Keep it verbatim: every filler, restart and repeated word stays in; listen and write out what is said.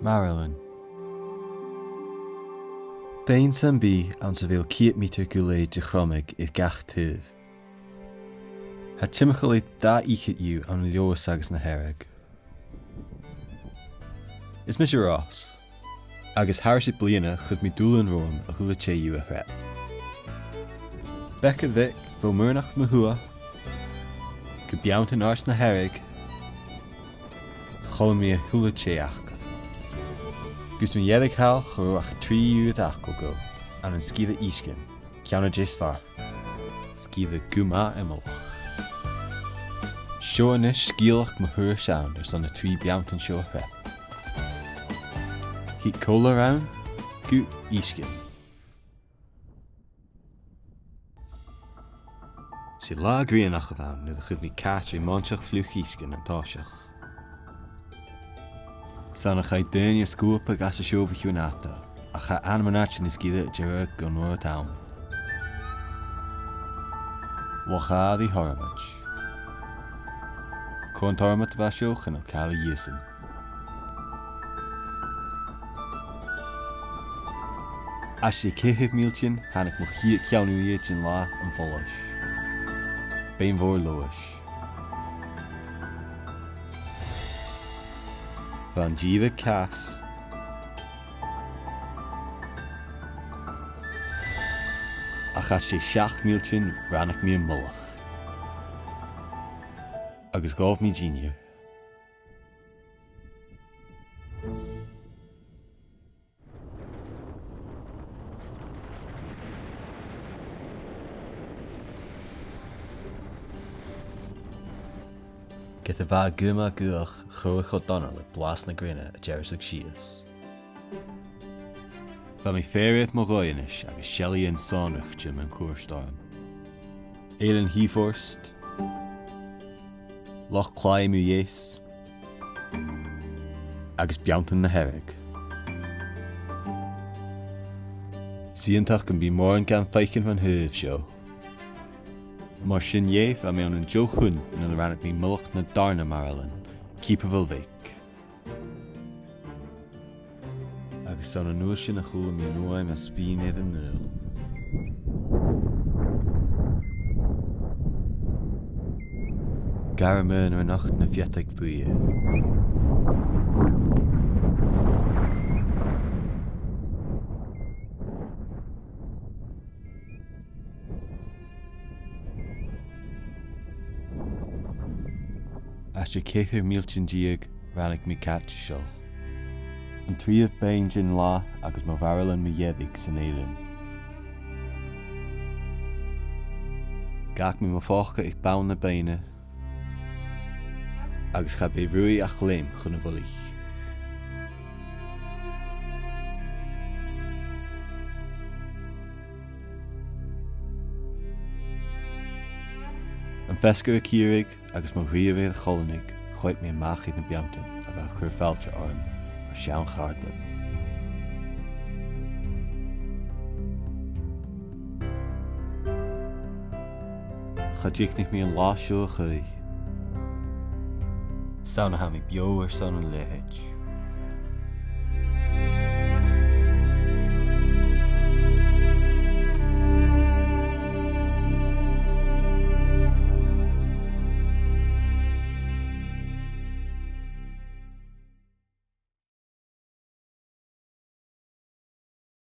Marilyn. Beinn sam bith anns a bheil ceud meatair gu leth de chromadh air gach taobh. Tha timcheall air dà fhichead dhiubh ann an Leòdhas agus na Hearadh. Is mise Ross, agus thairis air bliadhna chuir mi dùbhlan romham a h-uile tè dhiubh a shreap. Beag air bheag, bho Mhuirneach mu thuath gu beanntan Àird na Hearadh, choill mi a h-uile tè aca. Gus mu dheireadh thall cha robh ach trì dhiubh air fhàgail dhomh, ann an sgìre Easgain, ceann a deas Pharc, sgìre gu math iomallach. Seo a-nis sgeulachd mo thurais ann airson na trì beanntan seo a shreap. Thig còmhla rium gu Easgain. 'S e latha grianach a bh' ann nuair a chuir mi cas ri Mòinteach Fliuch Easgain an toiseach. 'S ann a chaidh daoine a sguabadh às an seo bho chionn fhada, ach tha ainm an àite na sgìre a' dèanamh gu mòr an-dràsta. Loch Àir Thormoid. Cò an Tormod a bha seo, chan eil càil a dh'fhios agam. Às dèidh ceithir mìltean, thàinig mo chiad cheann-uidhe den latha am follais. Beinn mhòr Leòdhais. Bha an dìreadh cas. Ach às dèidh seachd mìltean, ràinig mi am mullach. Agus ghabh mi dinnear. Ged a bha e gu math gaothach, cha robh e cho dona le blas na grèine a' deàrrsadh sìos. Bha mi fèir air mo dhòigh a-nis agus seallaidhean sònraichte mun cuairt orm. Eilean Heathforest, Loch Clyde mu dheas, agus beanntan na Hearadh. 'S iongantach gum bi mòran gam fhaicinn bhon taobh seo. Mar sin dheth, bha mi ann an deagh chunnt nuair a ràinig mi mullach na dàrna mairghealan, Keepoville Beag. Agus 's ann an uair sin a chuala mi an fhuaim a' spìonadh air an fhuil. Gairmeadh an rionnaich na feadaich buidhe. Às dèidh ceithir mìltean deug, ràinig mi caite seo. An treas beinn den latha agus mo mhairealan mu dheireadh san eilean. Dh'fhàg mi mo phòca aig bonn na beinne, agus cha b' e ruith ach leum chun a' mhullaich. Am feasgar a' ciaradh agus mo ghnìomh air a choileanadh, choimhead mi a-mach air na beanntan a bha a' cur fàilte orm mar sheann chàirdean. Cha tigeadh mi an latha seo a-chaoidh. 'S ann a tha mi beò airson an leithid.